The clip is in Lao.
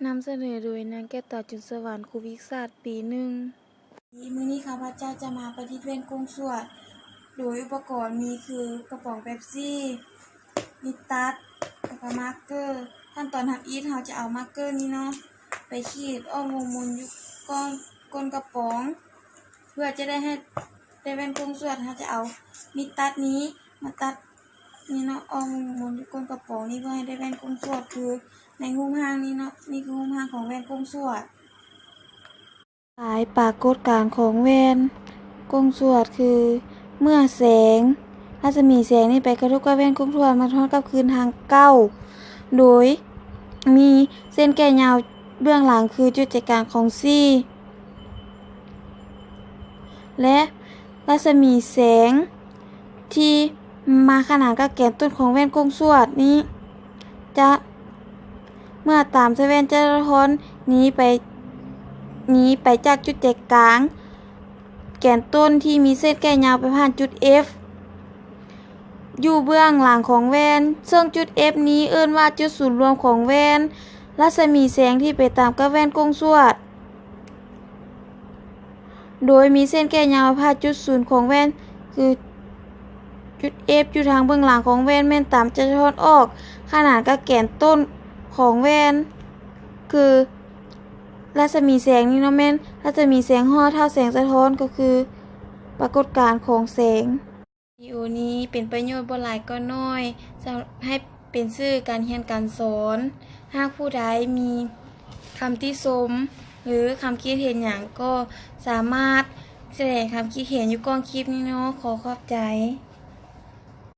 ນຳສະເໜີໂດຍ ນາງແກ້ວຕາ ຈຸນສະຫວັນ, ຄູວິຊາດປີໜຶ່ງ. ມື້ນີ້ຂ້າພະເຈົ້າຈະມາປະດິດແວ່ນກົງສວດ ໂດຍອຸປະກອນມີຄື ກະປ໋ອງເປັບຊີ, ມີດຕັດ ແລ້ວກໍມາກເກີ. ຂັ້ນຕອນທຳອິດ ເຮົາຈະເອົາມາກເກີນີ້ເນາະ ໄປຂີດອ້ອມວົງມົນຢູ່ກ້ອງ ກົ້ນກະປ໋ອງ. ເພື່ອຈະໄດ້ໃຫ້ໄດ້ແວ່ນກົງສວດ ເຮົາຈະເອົາມີດຕັດນີ້ມາຕັດນີ້ເນາະ ອ້ອມວົງມົນຢູ່ກົ້ນກະປ໋ອງນີ້ ເພື່ອໃຫ້ໄດ້ແວ່ນກົງສວດ ຄືໃນຮູບຮ່າງນີ້ເນາະ. ນີ້ຄືຮູບຮ່າງຂອງແວ່ນກົງສວດ. ຫຼາຍປາກົດການຂອງແວ່ນກົງສວດ ຄືເມື່ອແສງ ລັດສະໝີແສງນີ້ໄປກະທົບກັບແວ່ນກົງສວດ ມັນສະທ້ອນກັບຄືນທາງເກົ່າ ໂດຍມີເສັ້ນແກ້ຍາວເບື້ອງຫຼັງຄືຈຸດໃຈກາງຂອງຊີ ແລະ ລັດສະໝີແສງທີ່ມາຂະໜານກັບແກນຕົ້ນຂອງແວ່ນກົງສວດນີ້ ຈະ ເມື່ອຕາມໃສ່ແວ່ນຈະສະທ້ອນໜີໄປ ໜີໄປຈາກຈຸດໃຈກາງແກນຕົ້ນທີ່ມີເສັ້ນແກ້ຍາວໄປຜ່ານຈຸດ F ຢູ່ເບື້ອງຫຼັງຂອງແວ່ນ, ເຊິ່ງຈຸດ F ນີ້ເອີ້ນວ່າຈຸດສູນລວມຂອງແວ່ນ. ລັດສະໝີແສງທີ່ໄປຕາມກັບແວ່ນກົງສວດ ໂດຍມີເສັ້ນແກ້ຍາວຜ່ານຈຸດສູນຂອງແວ່ນ ຄືຈຸດ F ຢູ່ທາງເບື້ອງຫຼັງຂອງແວ່ນ ແມ່ນຕາມຈະສະທ້ອນອອກຂະໜານກັບແກນຕົ້ນຂອງແວ່ນ ຄືລັດສະໝີແສງນີ້ເນາະ ແມ່ນລັດສະໝີແສງຮອດເທົ່າແສງສະທ້ອນ ກໍຄືປາກົດການຂອງແສງ. ວິດີໂອນີ້ເປັນປະໂຫຍດບໍ່ຫຼາຍກໍໜ້ອຍ ສຳ ໃຫ້ເປັນສື່ການຮຽນການສອນ. ຫາກຜູ້ໃດມີຄຳຕິຊົມ ຫຼື ຄຳຄິດເຫັນຫຍັງ ກໍສາມາດສະແດງຄຳຄິດເຫັນຢູ່ກ້ອງຄລິບນີ້ເນາະ. ຂໍຂອບໃຈ.